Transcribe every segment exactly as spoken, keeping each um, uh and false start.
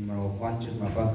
Mrô puăn jât ma pơh.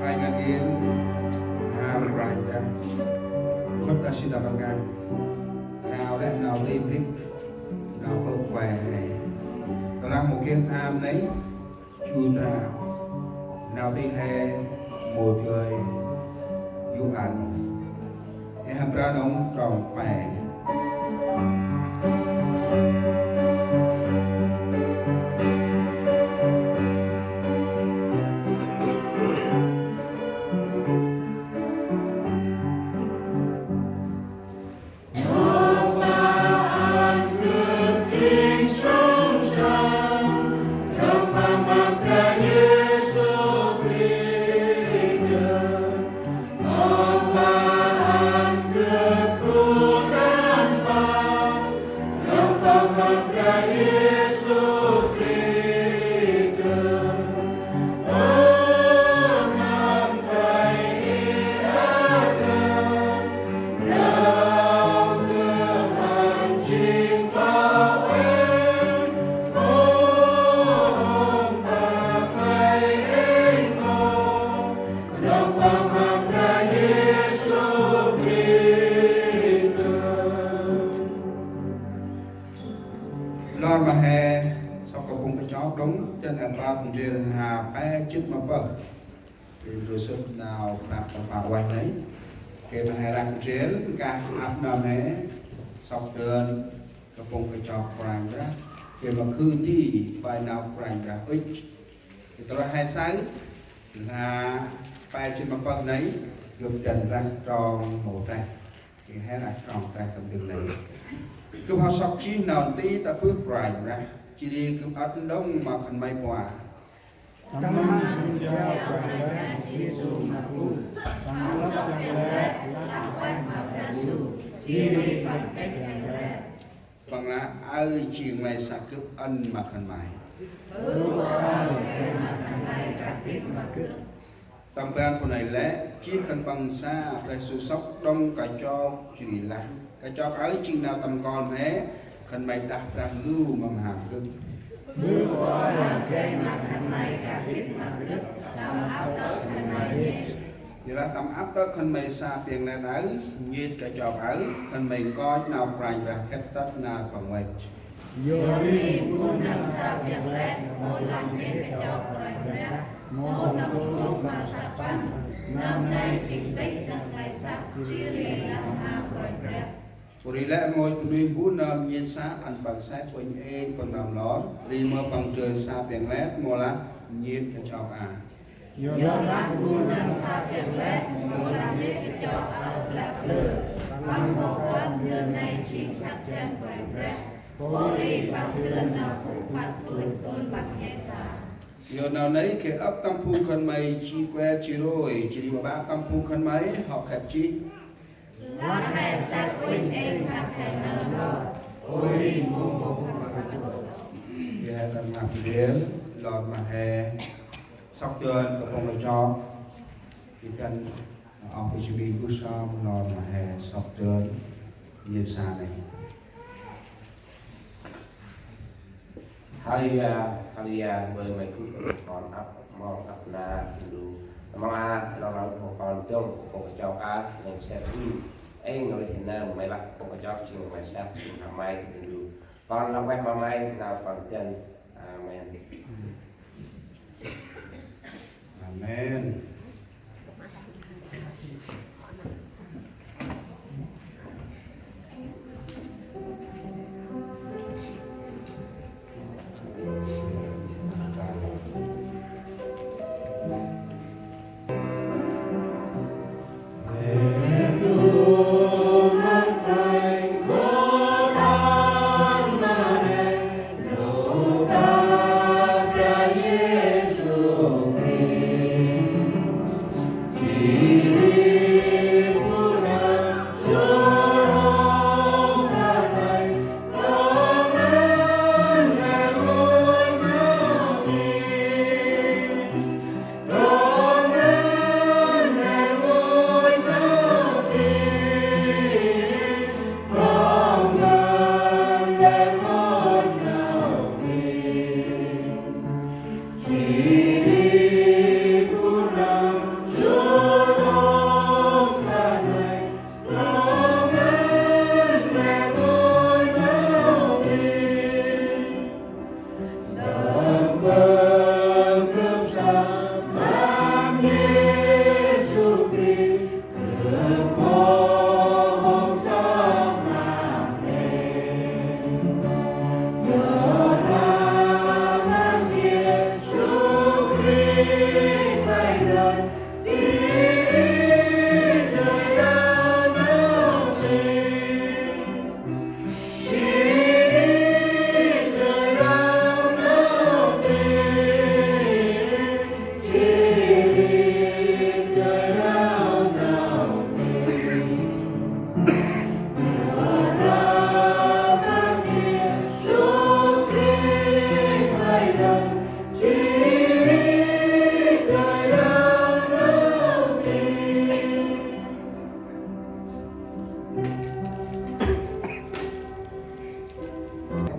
Hai ngăn yên, ha rai dah. Khut ta si ta băng ngan. Rao lĕ nau tih bik, nau bơh kuai he. Tơlah mâu geh am nây, Ju trao nau tih he mâu dơi Yôhan. Ê hăn prao nông trong pe. Lor ma he sŏk kapŭng kachok đŏng, dăn êpa ndrel ha pe jât ma pơh. Ri ndrôl sŭt nau prăp ta pă ueh nây. Gay ma he răk ndrel, kah ăp nơm he sŏk dơn kapŭng kachok Kôranh Brah. Gay ma khư di bai nau Kôranh Brah ŭch. Gay ta rŏ he saơ, la pe jât ma pơh nây, gâp dăn răk trong mâu treh. Gay he răk trong treh tâm dâng nây. Gâp hŏ sŏk jêh nau nti ta bơh Kôranh Brah. Jêh ri gâp ăt lŏng ma khân may pua. Tâm ban Kôranh Brah Yêsu ma bu. Păng lăp lăng lĕ, lăp ueh ma Brah Ndu. Jêh ri păng kĕch lăng lĕ. Păng lah: Aơ jêng nglay săk gâp ăn ma khân may. Ơ aơ, gay ma khân may kah gĭt ma gâp. Tâm ban pô nây lĕ, jêh khân păng sa Brah Yêsu sŏk đŏng kachok jêh ri lah: Kachok aơ jêng nau tâm rkol ma he, khân may đah Brah Ndu ma mham gâp. Ơ aơ, gay ma khân may kah gĭt ma gâp, tâm ăp tơ̆ khân may nhêt. Yorlah tâm ăp tơ̆ khân may sa piăng lĕ aơ, nhêt kachok aơ, khân may nkoch nau Kôranh Brah khât tât nar păng văch. Yor ri bu nơm sa piăng lĕ, mâu lah nhêt kachok Kôranh Brah, mâu tâm ntŭk ma săk păng, nơm nây jêng tih đah nglay săk, jêh ri đah ma Kôranh Brah. Ri lĕ ngôi bunuyh mbu nơm nhêt sa ăn păng sek uănh êng păng nơm lor, ri mơ păng dơi sa piăng lĕ mâu lah nhêt kachok a. Yorlah mbu nơm sa piăng lĕ mâu lah nhêt kachok a lĕ plư, păng mâu kơt ndơ nây jêng săk jăn Kôranh Brah. Pô ri păng dơn nơm phung phat tŭt tŭn păng nhêt sa. Yor nau nây geh âk tâm phung khân may ji kue ji rôi, jêh ri ƀaƀă tâm phung khân may hŏ khât jêh. Lah he sek uănh êng săk he nơm lor. Ôi ri mông mông mông mông. Geh tâm ngap ndrel, lor ma he sŏk dơn kơ pông kachok. Ri kăn oh kơ jêh mi gŭ sơm lor ma he sŏk dơn nhêt sa nây. Haleluya, haleluya, bơi may gŭ kon ăp mong ăp na Bơ̆ Ndu. Mong a, nau nau pô kon dŏng, pô kachok a, nâng sek uănh êng rih nơm, may lah pô kachok jêng may sek, jêng hăm may Bơ̆ Ndu. Kon lah ueh ma may, nau kon dơn. Amen. Amen.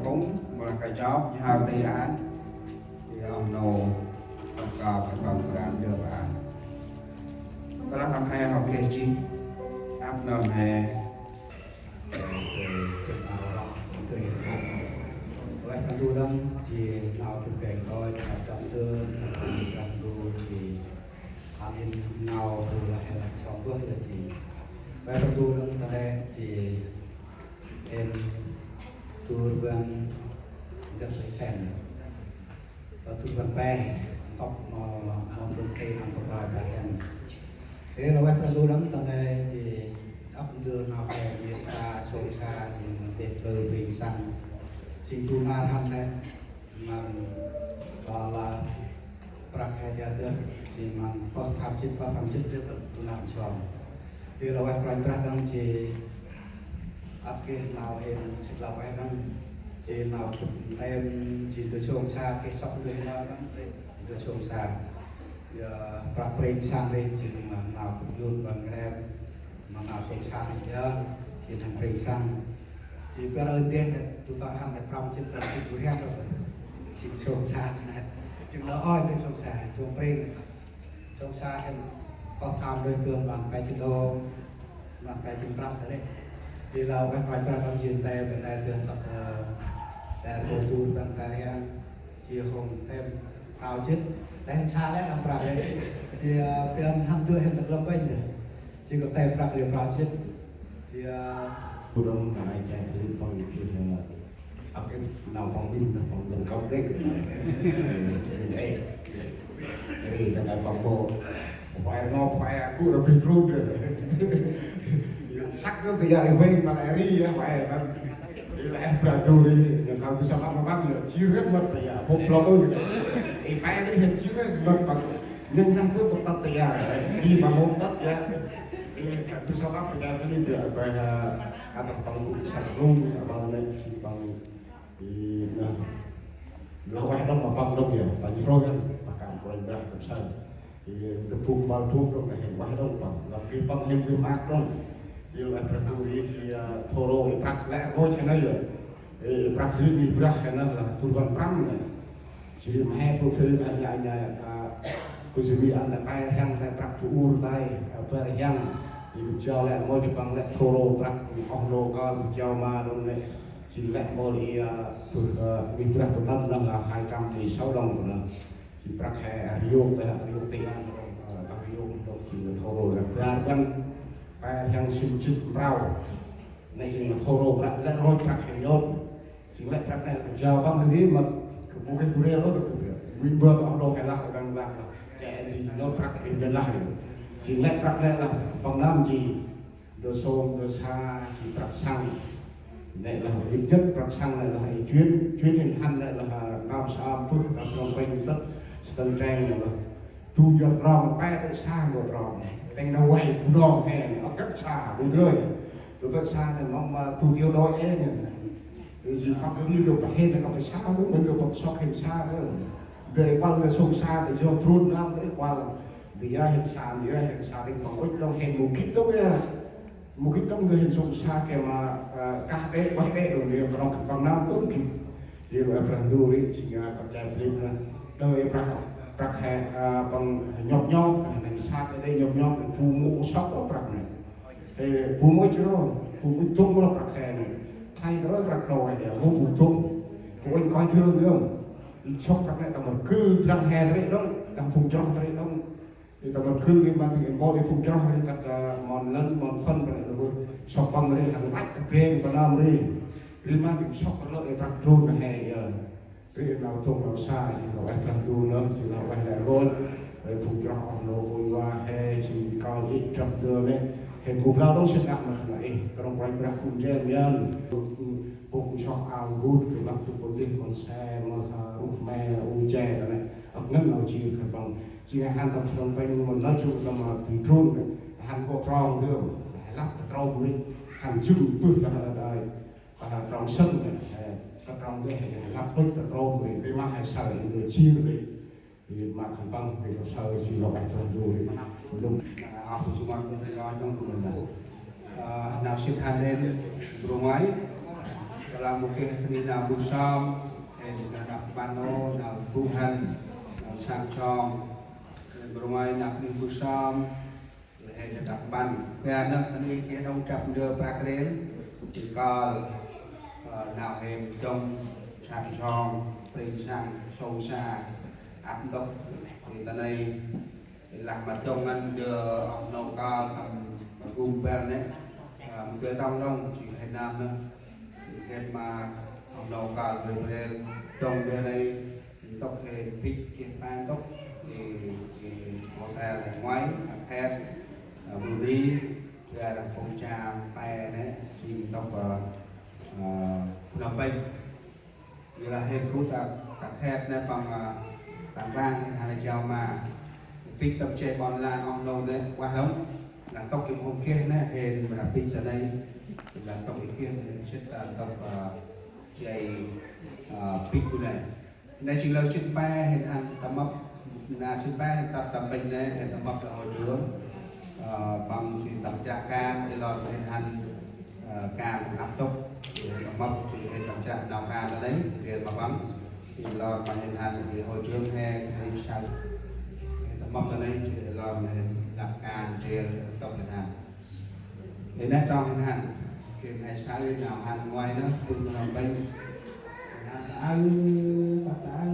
Kông mâu lah kachok, nhhar ti an. Ti oh nô, kông kơ kông kơ an dơ an. Kơ lah tâm he hŏ geh jêh. Ăp nơm he. Ueh Brah Ndu đăng jêh nau gŭ gay kơi, nau tâm tư, nau tâm tư jêh. Hăn hên nau bu lah hên sŏng bơh lah jêh. Ueh Brah Ndu đăng ta nê jêh hên tu rbăn dăp lê sen. Bơh tu rbăn pe, ntŭk mâu, mâu dŭm tê nâm bơh kơi bơh hên. Ê, lah ueh Brah Ndu đăng ta nê jêh ăp ndơ nau hên nhêt sa, sông sa, jêh nâm têh bơh bring săng. Jêh tu nar hăn nê. Măng, ơ, lah prăk he jêh dơh, jêng măng pơh pham jêt, pơh pham jêt rêh tu nar sơm. Jêh lah ueh Kôranh Brah đăng jêh ăp geh nau hên sĭt lah ueh đăng. Jêng nau ntêm, jêng dơi sông sa, geh sŏk dơi nau đăng, dơi sông sa. Jêh prăk pring săng rêh, jêng măng nau kŭp yut băng rem. Măng nau sông sa nê jêh, jêng hăn pring săng. Jêng bar ơ deh nê, tu tơ hăn nê prăm jêt, prăm jêt bu rhiăng rŏ. Jêng sông sa nê. Jêng lơ ơi nê sông sa, sông pring nê. Sông sa hên pơh pham lơi tơm lăn pe jêt đô, lăn pe jêt prăm tơ nê. Jêng lơ ueh Kôranh Brah đăng jêng tê, bơh nê tơm tăp, ơ, tê rô tu băng tê rhiăng. Jêh hôm têm prao jêt. Lĕ hên sa lĕ lăm prao lĕ. Jêh, ơ, pian hăm dơi hên tăp lăp bênh dơi. Jêh kơ têm prao lĕ prao jêt. Sia, bu dong ngai chai kri păng kri, ăp ăp nau păng ƀin, nau păng ƀin kăp đêk. Ê, ê, ngai păng bô. Pô ai ngo, pô ai aku, rơbih trut. Săk tu tia i weng ma lĕ ri ya, pô ai păng. Ri lĕ brah du ri, ngai kăl bisa mă păng ya, chi rơt mât ya, pô plŏk ư. Ê, pô ai ri hên chi rơt mât păng. Ngai ngai tu păng tât ya, ri păng hông tât ya. Ê, kăl bisa mă păng ya, kali dia, pô ai, Adah păng bu săk rung, abang nai si păng i na. Lah wah dong ma păng dong ya, păng jrô kan, păng kam kôranh brah kăp săn. I tơpuk bal puk dong na hên wah dong păng, lăm kê păng hên bơh măk dong. Si lah brah dong i si, a, thô rô i prăk lĕ rngôch hên na ya. I prăk ri ngih brah hên na lah tur wan prăm na. Jêh ri mhe bu phê lah ngai ngai, a, bu jêh ri ăn ta pe rhiăng ta prăk bu ur ta, a, pe rhiăng. I bu jao lĕ rngôch păng lĕ thô rô prăk oh nô kơl bu jao ma dong lĕ. Jêh lĕ mâu i, a, bu, a, ngih brah bu tâm nâng là hai trăm mười sáu đồng na. Jêh prăk he, a, riôk ta, riôk tê ăn, a, ta riôk dong jêh thô rô lĕ bar wan pe rhiăng sĭn jêt mprao. Nê jêng là thô rô prăk lĕ rngôch prăk he nhôt. Jêng lĕ prăk nê jao păng nê ma kơ bu kê bu rê lô kơ bu rê. Wi bơh oh nô he lah răng lah. Chê di nhôt prăk he lah. Jêng lĕ prăk nê lah păng năm ji. Ndơ sông, ndơ sa, jêng prăk săng. Nê lah i jêt prăk săng nê lah i chuyến, chuyến in hăn nê lah, a, năm sa bơh, ta Phnom Penh tât, Stan Treng nê lah. Tu jot trong, pe tơ sa ngô trong. Teng na wai bu nong he, ăp kăp sa, bu dơi. Tu tơ sa nê mong ma tu tiêu đôi e nê. Tu jêng păng kơ ni dôk ba he nê kăp sa, bu mân kơ păng sŏk he sa nê. Dơi păng nê sông sa, dơi jot trun năm, dơi păng. Dơi ya he sa, dơi ya he sa, dơi păng ŭch dong he mâu gĭt dong ya. Mâu gĭt dong dơi he sông sa kê ma, a, kah đê, wai đê dong dơi, păng nong păng năm tôm gĭt. Jêh ri, a, Brah Ndu ri, jêng, a, kăp chai Philip na. Đơ i prăk, prăk he, a, păng nhop nhop, nê sat đê nhop nhop, bu mâu sŏk ôh prăk nê. Ê, bu mâu ŭch ro, bu mâu ŭch dŭng ro prăk he nê. Thay ro prăk đô he, bu bu dŭng. Bu ŭnh coi thường dơm. Sŏk prăk nê ta mât gưl drăng he ta ri dong, drăng phung chroh ta ri dong. Ê, ta mât gưl ri ma dâng mpôl i phung chroh ri kăt, a, mon lăn, mon phân, ri ta mât sŏk păng ri, hăn lăch ta bêng ta nơm ri. Ri ma dâng sŏk ri lơ i prăk drôn na he, ơ. Ri nau tông nau sa, jêng lah ueh Brah Ndu nơh, jêng lah ueh lĕ rngôch. Ê, phung chroh oh nô kônh va he, jêng kơl i drăp ndơ nê. He bu blau dong sĭt năk ma khân ay, krŏng kôranh brah phung jêng mian. Bôk sŏk ao gŭt, kơ lăp tŭ pôn dih, mon se, mon ha, ruh me, u che, ta nê. Ăp ngăn nau jêng khân păng. Jêng hăn tâm Phnom Penh mâu nơh jŭ tâm, a, bi drôn, hăn kŏ trong dơm, lăp ta trong ri, hăn jŭm bơh ta, ta, ta trong sân, ê, ta trong deh, lăp ŭch ta trong ri, ri ma he saơ, ri jêng ri, ri ma khân păng, ri ta saơ, jêng lŏ ăt trong dô ri, lŭng, a, ăp jŭm ăn, ri lŏ trong dô ri. Ơ, nau sĭt hăn hên, bu ngoai, ta lah mâu geh ta ni nau bu sơm, hên nau đăp ƀăn nô, nau bu hăn, nau sang song, Ơ, bu ngoai nau ni bu sơm, lĕ he ta đăp ƀăn. Ƀiă nơh ta ni geh đŏng drăp ndơ prăk rêl, ti kơl, ơ, nau hên dŏng, sang song, prêng sang, sông sa, ăp ntŭk, ti ta nây, lah ma dŏng ngăn ndơ oh nô kơl tâm, tâm gum bel nê, ơ, mâu dơi tŏng đŏng, jêng hên nơm nơh. Geh ma oh nô kơl rêl rêl dŏng ndơ nây, ntŭk he bĭch geh pe ntŭk, i, i hotel he ngoai, a, phet, a, bu ri, geh rah pông cha pe nê, jêng ntŭk, a, a, Phnom Penh. Yor lah hên gŭ ta, ta khet nê păng, a, ta nklang hên hăn jao ma. Bĭch tâm che ƀon lan oh nô nê, ueh đŏng. Lah ntŭk i mâu hôm geh nê, hên ma lah bĭch ta nây. Lah ntŭk i geh nê, sĭt ta ntŭk, a, che, a, bĭch bu nê. Nê jêng lơ jê̆t pe hên hăn tâm mâp, na jê̆t pe hên tât tâm bênh nê hên tâm mâp ta hội trưởng. Ơ, păng jêng tâm chă kan, ê lor hên hăn, ơ, kan ăp ntŭk, hên tâm mâp, jêng hên tâm chă nau kan ta nây, hên ma păng. Ê lor ma hên hăn, ê hội trưởng he, hên sa, hên tâm mâp ta nây, jêng ê lor ma hên lăp kan, jêng ăp ntŭk hên hăn. Ê nê trong hên hăn, hên he saơ nau hăn ngoai nơh, phung Phnom Penh. Hên hăn aơ, tât aơ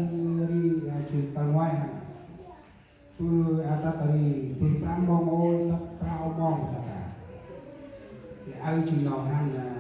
ri, a, jêng ta ngoai hăn. Bơh, a, tât ri, bơh prăm mong ôi, tât prao mong tât a. Ri Aơ jêng nau hăn